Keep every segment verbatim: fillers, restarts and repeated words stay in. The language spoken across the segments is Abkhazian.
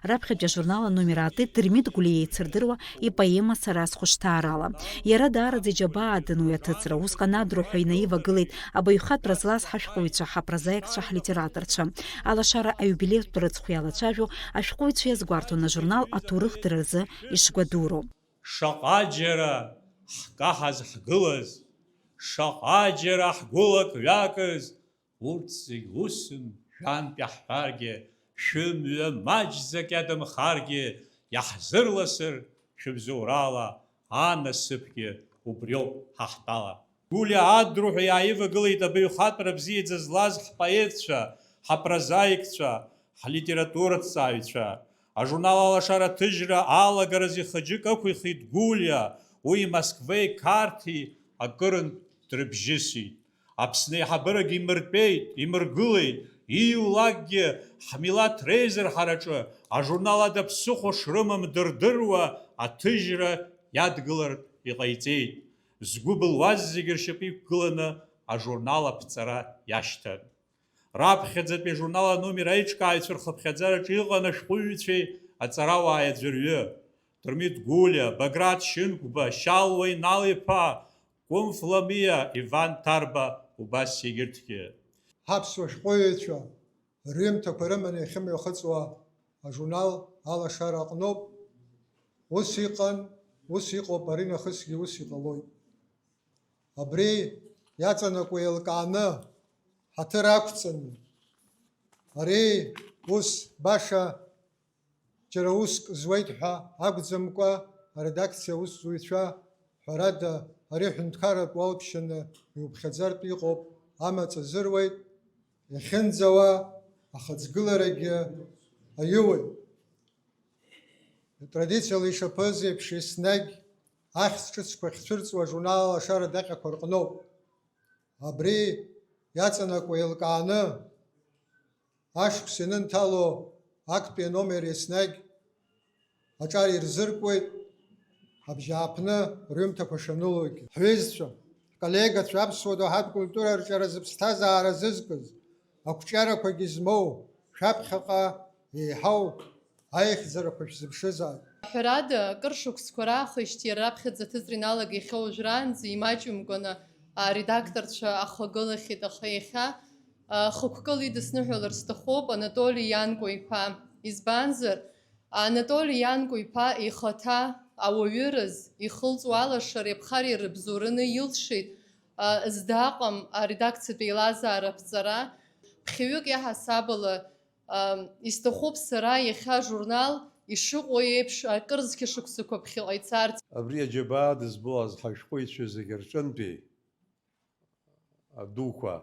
Раԥхьатәи ажурнал аномер аатит Дырмит Гәлиа еицырдыруа ипоема Сара схәышҭаарала. Иара даараӡа иџьабаа дын уи аҭыҵра, усҟан адру ҳәа инаивагылеит абаҩхатәра злаз ҳашәҟәыҩҩцәа, ҳапрозаикцәа, ҳлитераторцәа. Алашара аиубилеитә рыцхә иалацәажәо ашәҟәыҩҩцәа иазгәарҭон ажурнал аҭоурых дара рзы ишгәадуроу. Шаҟаџьара ҳкаҳаз ҳгылаз, шаҟаџьара ҳгәылак ҩакыз, урҭ зегь усын, жәантәи ҳҳәаргьы, шәымҩа маҷӡак иадамхаргьы, иаҳзырласыр шәыбзоурала, анасыԥгьы убриоуп ҳа ҳтәала. Гәлиа адру ҳәа иааивагылеит абаҩхатәра бзиаӡа злаз ҳпоетцәа, ҳапрозаикцәа, ҳлитератураҭҵааҩцәа. Ажурнал Алашара аҭыжьра алагараз ихы-џьык ықәихит Гәлиа, уи Москвеи Қарҭи акырынтә дрыбжьысит. Аԥсны аиҳабырагьы имыртәеит, имыргылеит, ииулакгьы ҳмилаҭ реизырҳараҿы ажурнал ада ԥсыхәа шрымам дырдыруа аҭыжьра иадгылартә иҟаиҵеит. Згәы былуаз зегьы ршьапы иқәгыланы ажурнал аԥҵара иашьҭан. Раԥхьаӡатәи ажурнал аномер аиҿкааҩцәа рхыԥхьаӡараҿы иҟан ашәҟәыҩҩцәеи аҵарауааи аӡәырҩы, Дырмит Гәлиа, Баграт Шьынқәба, Шьалуа Инал-иԥа, Кәынф Ламиа, Иван Ҭарба, убас егьырҭгьы. Ҳаԥсуа шәҟәыҩҩцәа рҩымҭақәа рыманы иахьымҩахыҵуа ажурнал Алашара аҟноуп. Ус иҟан, ус иҟоуп, аринахысгьы ус иҟалоит. Абри иаҵанакуа еилкааны, ҳаҭыр ақәҵаны, ари ус баша џьара уск зуеит ҳәа акәӡамкәа, аредакциа аусзуҩцәа, ҳәарада, ари ҳәынҭқарратә уалԥшьаны иуԥхьаӡартә иҟоуп, амаҵ азыруеит, иахьынӡауа ахаҵгыларагьы аиуеит. Традициала ишаԥыз еиԥш, еснагь ахьӡ ҿыцқәа ахьцәырҵуа ажурнал Алашара адаҟьақәа рҟноуп. Абри иаҵанакуа еилкааны, ашықәс ианынҭало актәи аномер еснагь аҿар ирзыркуеит, абжьааԥны рҩымҭақәа шанылогьы. Ҳҩызцәа, ҳколлегацәа, аԥсуа доуҳатә культура арҿиаразы ԥсҭазаара зызкыз, ақәҿиарақәагьы змоу, шәаԥхьаҟа еиҳау аихьӡарақәа шәзыԥшызааит. Ҳәарада, акыр шықәсқәа раахижьҭеи иара раԥхьаӡа аҭыҵра иналагахьоу уажәраанӡа имаҷымкәаны аредакторцәа ахагылахьеит, аха иахьа, а, хықәкыла идысныҳәалар сҭахуп Анатоли Ианкәа-иԥа. Избанзар, Анатоли Ианкәа-иԥа ихаҭа ауаҩыраз ихылҵуа алашареи аԥхарреи рыбзоураны илшеит, а, зда аҟам аредакциатә еилазаара аԥҵара. Ԥхьаҩык иаҳасабала, Ам, исҭахуп сара иахьа ажурнал ишыҟоу еиԥш акыр зқьышықәсақәа ԥхьаҟа ицарц. Абри аџьабаа дызбылаз ҳашәҟәыҩҩцәа зегьы рҿынтәи адуқәа,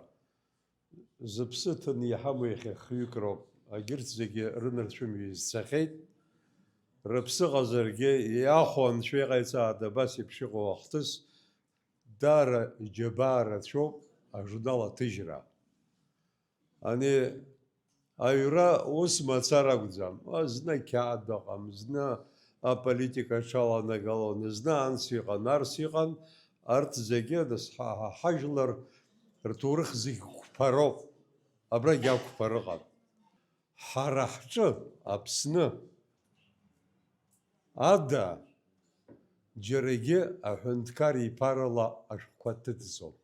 зыԥсы ҭаны иҳамоу иахьа хҩык роуп. Агьырҭ зегьы рынарцәымҩа изцахьеит. Рыԥсы ҟазаргьы, иахәо анцәа иҟаиҵааит, абас еиԥш иҟоу ахҭыс. Даара иџьабаа рацәоуп ажурнал аҭыжьра. Ани аҩра ус мацара акәӡам. Зны ақьаад ыҟам, зны аполитика аҽаланагалон, зны анс иҟан, арс иҟан, арҭ зегьы нас ҳа, ҳа, ҳажәлар рҭоурых зегь қәԥароуп, абрагь ақәԥара ыҟан. Ҳара ҳҿы, Аԥсны ада, џьарагьы аҳәынҭқар иԥарала ашәҟәқәа ҭыҵӡом.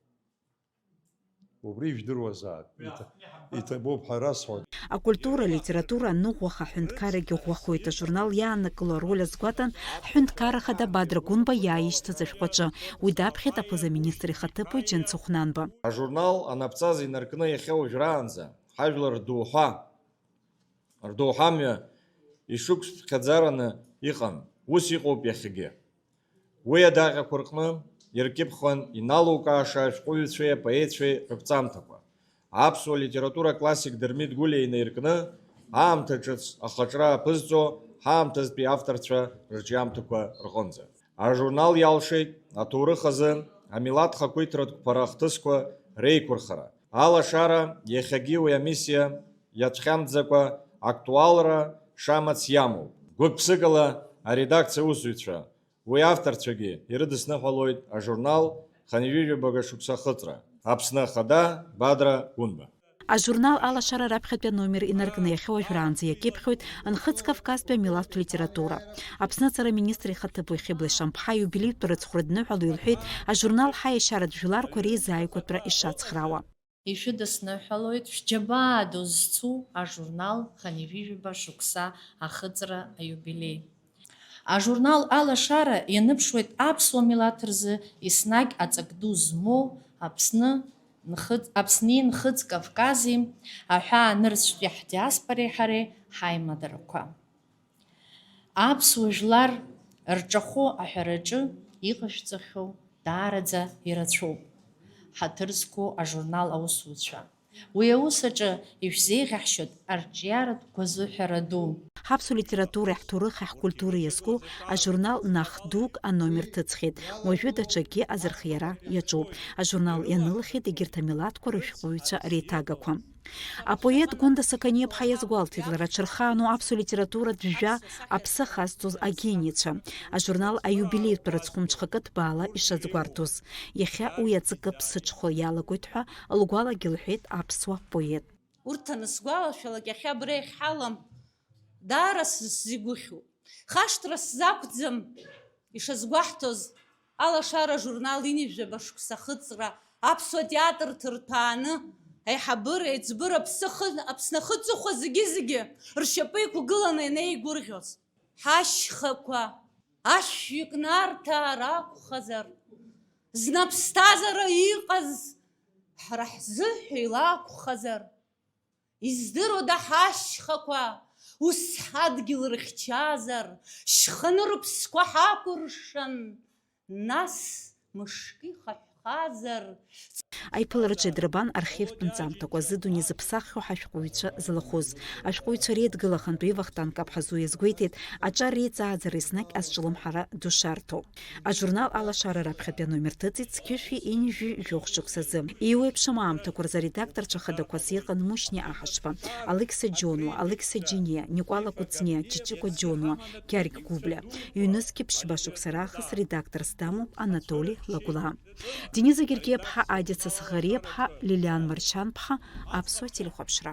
Убри ижәдыруазаап, иҭа-, иҭабуп ҳәа расҳәоит. Акультура, алитература аныӷәӷәах аҳәынҭқаррагьы ӷәӷәахоит. Ажурнал иааннакыло ароль азгәаҭан ҳҳәынҭқарра хада Бадра Гәынба иааишьҭыз ашәҟәаҿы. Уи даԥхьеит аԥыза-министр ихаҭыԥуаҩ Џьансыхә Нанба. Ажурнал анапҵаз инаркны иахьа уажәраанӡа ҳажәлар рдоуҳа, рдоуҳамҩа ишықәсԥхьаӡараны иҟан. Ус иҟоуп иахьагьы. Уи адаҟьақәа рҟны иркьыԥхьуан иналукааша ашәҟәыҩҩцәеи апоетцәеи рыԥҵамҭақәа. Аԥсуа литература классик Дырмит Гәлиа инаиркны, аамҭа ҿыц ахаҿра аԥызҵо ҳаамҭазтәи авторцәа рырҿиамҭақәа рҟынӡа. Ажурнал иалшеит аҭоурых азы амилаҭ хақәиҭратә қәԥара ахҭысқәа реиқәырхара, алашара, иахьагьы уи амиссиа иацәхьамҵӡакәа актуалра шамац иамоу. Гәык-ԥсыкала аредакциа аусзуҩцәа, уи авторцәагьы ирыдысныҳәалоит ажурнал хынҩажәижәаба шықәса ахыҵра. Аԥсны Ахада, Бадра Гәынба. Ажурнал Алашара раԥхьатәи аномер инаркны иахьа уажәраанӡа иакьыԥхьоит Нхыҵ Кавказтәи амилаҭтә литература. Аԥсны аҵара аминистр ихаҭыԥуаҩ Хьыбла Ишамԥҳа аиубилеитә ҿарацәхәра дныҳәало илҳәеит, ажурнал ҳаиашьаратә жәларқәа реизааигәатәра ишацхраауа. Ишәыдысныҳәалоит шәџьабаа ду зцу ажурнал хынҩажәижәаба шықәса ахыҵра аиубилеи. Ажурнал Алашара ианыԥшуеит аԥсуа милаҭ рзы еснагь аҵак ду змоу Аԥсны нхыҵ-, Аԥсни Нхыҵ Кавкази аҳәаанырцәтәи ҳдиаспореи ҳареи ҳаимадарақәа. Аԥсуа жәлар рҿахәы аҳәараҿы иҟашәҵахьоу даараӡа ирацәоуп, ҳаҭыр зқәу ажурнал аусуцәа. Уи аус аҿы ишәзеиӷьаҳшьоит арҿиаратә гәазыҳәара ду. Ҳаԥсуа литературеи ҳҭоурыхи ҳкультуреи иазку ажурнал Нах дук аномер ҭыҵхьеит. Уажәы даҽакгьы азырхиара иаҿуп. Ажурнал ианылахьеит егьырҭ амилаҭқәа рышәҟәыҩҩцәа реиҭагақәа. Апоет Гәында Сақаниаԥҳа иазгәалҭеит лара дшырхаану аԥсуа литературатә жәа аԥсы ахазҵоз агениецәа. Ажурнал аиубилеитә рыцхәы мҽхакы ҭбаала ишазгәарҭоз. Иахьа уи аҵакы ԥсыҽхәа иалагоит ҳәа лгәалагьы лҳәеит аԥсуа поет. Урҭ анысгәалашәалак, иахьа абра иахьҳалам, даара сзигәыхьуп. Хашҭра сзақәӡам, ишазгәаҳҭоз, Алашара ажурнал ҩынҩажәаба шықәса ахыҵра, аԥсуа театр ҭырҭәааны, аиҳабыра, аиҵбыра, Аԥсны ахы-, Аԥсны ахы-, аҵыхәа зегьы-зегьы ршьапы иқәгыланы ианеигәырӷьоз. Ҳашьхақәа ашәҩык нарҭаар акәхазар, зны аԥсҭазаара иҟаз ҳара ҳзыҳәа илакәхазар. Издыруада ҳашьхақәа ус ҳадгьыл рыхьчазар, шьханы рыԥсқәа ҳакәыршан, нас мышкы ихаҳәхазар? Аиԥылараҿы идырбан архивтә нҵамҭақәа, зыдунеи зыԥсаххьоу ҳашәҟәыҩҩцәа злахәыз. Ашәҟәыҩҩцәа реидгыла ахантәаҩы Вахтанг Каԥҳазу иазгәеиҭеит, аҿар реиҵааӡара еснагь азҿлымҳара ду шарҭоу. Ажурнал Алашара раԥхьатәи аномер ҭыҵит зқьышәи ҩынҩажәи жәохә шықәсазы. Еиуеиԥшым аамҭақәа рзы аредакторцәа хадақәас иҟан Мушьни Аҳашба, Алықьса Џьонуа, Алықьса Џьениа, Никәала Кәыҵниа, Ҷыҷыкәа Џьонуа, Гьаргь Гәыблиа. Ҩнызқьи ԥшьба шықәса раахыс редакторс дамоуп Анатоли Лагәлаа. Дениза Гергиаԥҳа, Адица Сӷариаԥҳа, Лилиан Маршьанԥҳа, Аԥсуа телехәаԥшра.